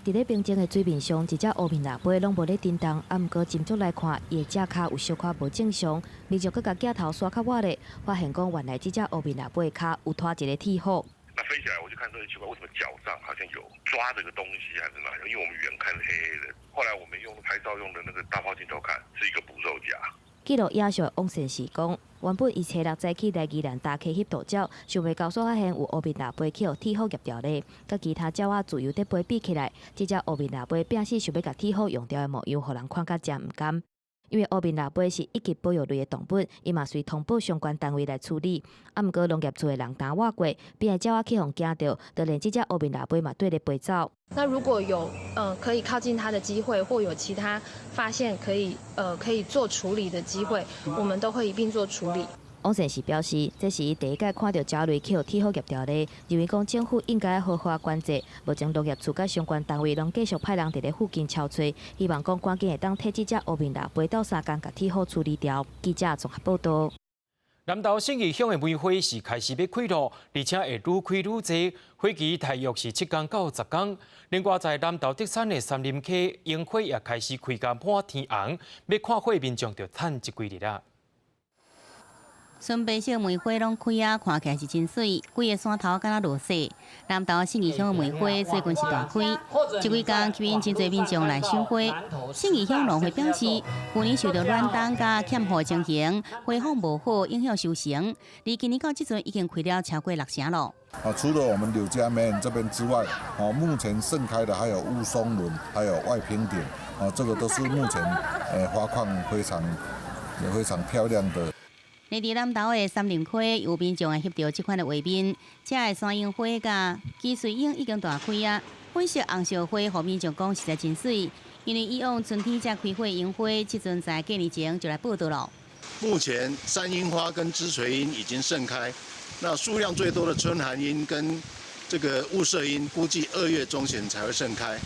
佇咧平靜的水面上，一隻烏面蜊飛攏無咧振動，啊，毋過斟酌來看，伊的隻跤有小可無正常，民眾閣共鏡頭刷較倚咧，發現講原來這隻烏面蜊飛跤有拖一个鐵斧。那飛起來我就看這奇怪，為什麼腳上好像有抓這個東西還是哪樣？因為我們遠看是黑黑的，後來我們用拍照用的那個大炮鏡頭看，是一個捕獸夾。記錄影像的王先生講，原本伊初六早起來宜蘭礁溪翕渡鳥，想袂到煞發現有烏面蜊飛去予鐵斧夾著咧，佮其他鳥仔自由佇飛比起來，這隻烏面蜊飛拼死想欲共鐵斧用掉的模樣，予人看甲誠毋甘。因為烏面蜊飛是一級保育類的動物，伊嘛隨通報相關單位來處理。啊，毋過農業處的人擔倚過，邊的鳥仔去予驚著，就連這隻烏面蜊飛嘛綴咧飛走。那如果有可以靠近它的機會，或有其他發現可以做處理的機會，我們都會一併做處理。王先生表示，這是伊第一擺看著鳥類去予鐵斧夾著咧，認為講政府應該好好管制。目前農業處佮相關單位攏繼續派人佇咧附近搜揣，希望講趕緊會當替這隻烏面蜊飛鬥相共，共鐵斧處理掉。記者綜合報導。南投信義鄉的梅花是開始欲開囉，而且會愈開愈濟，花期大約是7工到10工。另外，在南投竹山的杉林溪櫻花也開始開甲滿天紅，欲看花民眾就趁這幾日啦。純白色梅花攏開啊，看起來是真媠，規个山頭敢若落雪。南投信義鄉的梅花最近是大開，這幾工吸引真濟民眾來賞花。信義鄉農會表示，舊年受到暖冬佮欠雨情形，花況無好，影響收成。而今年到這陣已經開了超過六成囉。啊，除了我們柳家梅園這邊之外，哦，目前盛開的還有霧凇崙，還有外平頂，哦，這個都是目前花況非常非常漂亮的。佇南投的杉林溪有民眾會翕著這款的畫面，遮的山櫻花佮紫穗櫻已經大開啊。粉色紅色花，予民眾講實在真媠，因為以往春天才開花櫻花，這陣在過年前就來報到囉。目前山櫻花跟紫穗櫻已經盛開，那數量最多的春寒櫻跟這個霧社櫻，估計2月中旬才會盛開。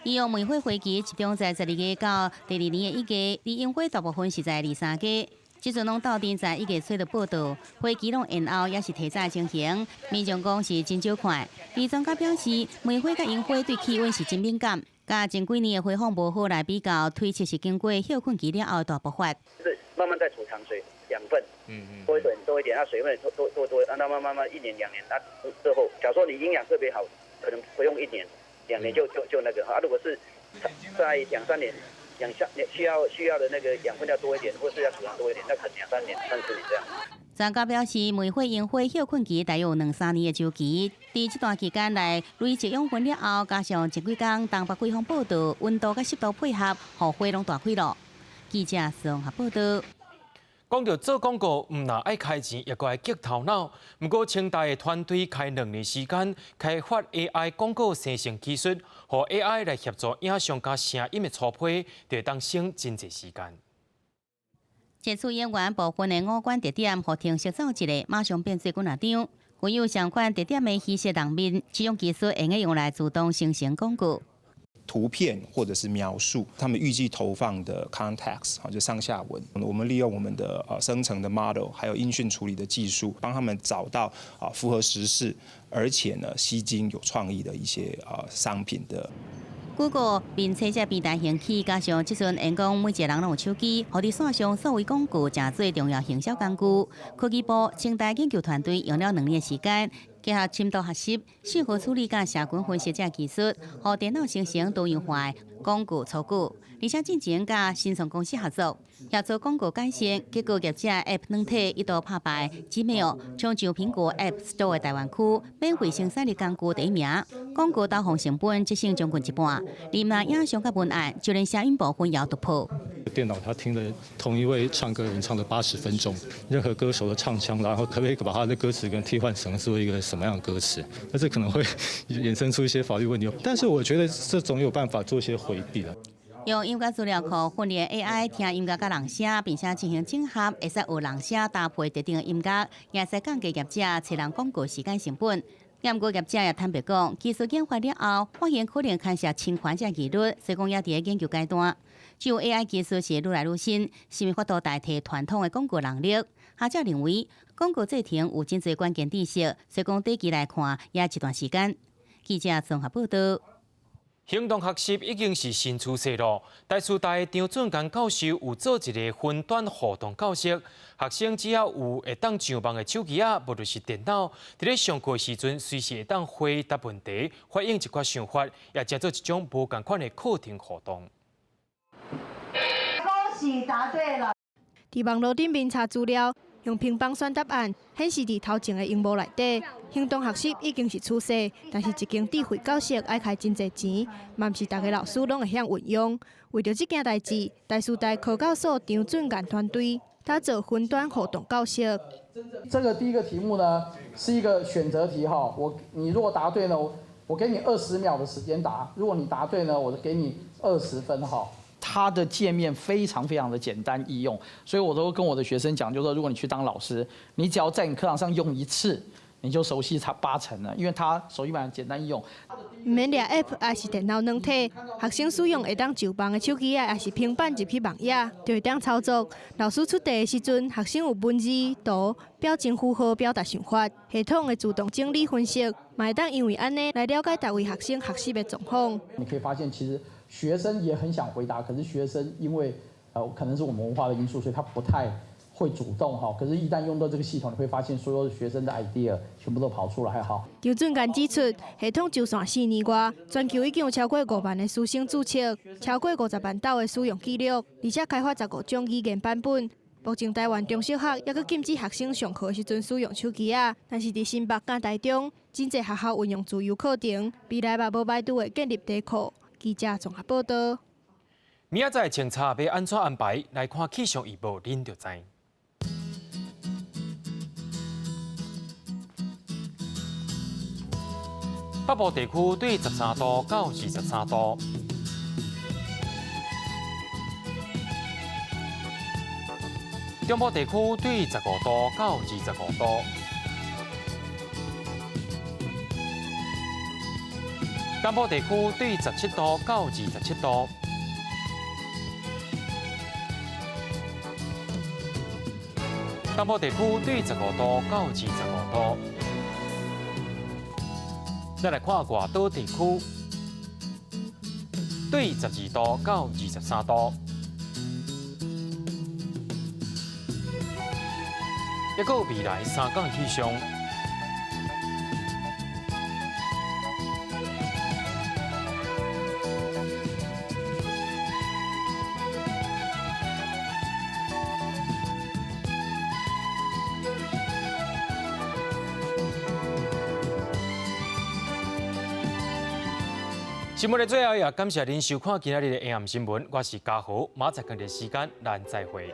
以往梅花花期集中在12月到第二年的1月，而櫻花大部分是在二三月。這陣攏鬥陣在1月初就報到，花期攏延後，也是提早情形。民眾講是真少看。而專家表示，梅花佮櫻花對氣溫是真敏感，佮前幾年的花況無好來比較，推測是經過歇睏期了後大爆發。是慢慢在儲藏水養分，多一點多一點，那水分多多多多，那慢慢慢一年兩年，那之後，假如說你營養特別好，可能不用一年兩年就那個啊。如果是在兩三年。養下需要的那個養分要多一點，或是要儲藏多一點，那可能兩三年、三四年這樣。專家表示，梅花、櫻花歇睏期大約有兩三年的週期，佇這段期間內累積養分了後，加上這幾工東北季風報到，溫度佮濕度配合，予花攏大開囉。記者綜合報導。講著做廣告，毋但愛開錢，也閣愛激頭腦。毋過，清大的團隊開2年時間開發 AI 廣告生成技術，予 AI 來協助影像佮聲音的粗批，就會當省真濟時間。截取演員部分的五官特點，予程式走一下，馬上變做幾若張。具有相款特點的虛實人面，這種技術會用用來自動生成廣告。圖片或者是描述，他們預計投放的 context 就上下文，我們利用我們的生成的 model，還有音訊處理的技術，幫他們找到符合時事，而且呢吸睛有創意的一些商品的。Google 面冊這平台興起，加上這陣緣講每一個人攏有手機，予佇線上數位廣告誠做重要行銷工具。科技部清大研究團隊用了2年時間，結合深度學習、訊號處理佮社群分析這技術，予電腦生成多樣化的廣告雛圖，而且進前佮新創公司合作，協助廣告改善，結果業者 App 軟體一度拍敗 Gmail，衝上蘋果 App Store 的台灣區免費生產力工具第一名，廣告投放成本節省將近一半。連那影像佮文案，就連聲音部分也有突破。電腦他聽了同一位唱歌人唱了80分鐘，任何歌手的唱腔，然後可不可以把他的歌詞跟替換成做一個什麼樣的歌詞？那這可能會衍生出一些法律問題。但是我覺得這總有辦法做一些迴避的。用音樂資料庫訓練 AI 聽音樂佮人聲，並且進行整合，會使學人聲搭配特定的音樂，也會使降低業者揣人廣告時間成本。毋過業者也坦白講，技術研發了後，發現可能牽涉侵權這疑慮，所以講猶佇咧研究階段。只有 AI 技術是愈來愈新，是毋是法度代替傳統的廣告能力？學者認為，廣告製程有真濟關鍵知識，所以講短期來看也一段時間。記者綜合報道。行動學習已經是新趨勢囉。台師大的張俊剛教授有做一個雲端互動教室，學生只要有會當上網的手機仔，無就是電腦，佇咧上課時陣，隨時會當回答問題，反映一寡想法，也成做一種無仝款的課程互動。恭喜答對了！佇網路頂面查資料，用平板選答案，顯示佇頭前的螢幕內底。行動學習已經是趨勢，但是一間智慧教室愛開真濟錢，嘛毋是逐个老師攏會曉運用。為著這件代誌，台師大科教所張俊賢團隊打造雲端互動教室。這個第一個題目呢，是一個選擇題哈，你如果答對呢，我給你20秒的時間答，如果你答對呢，我就給你20分哈。它的界面非常非常的簡單易用，所以我都跟我的學生講，就是說如果你去當老師，你只要在你課堂上用一次，你就熟悉它八成了，因為它手機版簡單易用。毋免掠 App，抑是電腦軟體，學生使用會當上網的手機仔，抑是平板入去網頁，就會當操作。老師出題的時陣，學生有文字、圖、表情符號表達想法，系統會自動整理分析，嘛會當因為按呢來了解逐位學生學習的狀況。你可以發現，其實學生也很想回答，可是學生因為可能是我們文化的因素，所以他不太會主動哈。可是，一旦用到這個系統，你會發現所有學生的 idea 全部都跑出來哈。張俊賢指出，系統上線4年外，全球已經有超過5萬的師生註冊，超過50萬鬥的使用記錄，而且開發15種語言版本。目前台灣中小學猶閣禁止學生上課時陣使用手機仔，但是佇新北佮台中，真濟學校運用自由課程，未來嘛無排除會建立題庫。記者綜合報道。明仔載清查欲按怎安排？來看氣象預報，恁就知。北部地區對13度到23度，中部地區對15度到25度，南部地區對17度到27度，東部地區對15度到25度。咱來看外島地區，對12度到23度，抑閣有未來3工氣象。新聞的最後，也感謝您收看今仔日的下暗新聞。我是嘉豪，明仔載仝一時間，咱再會。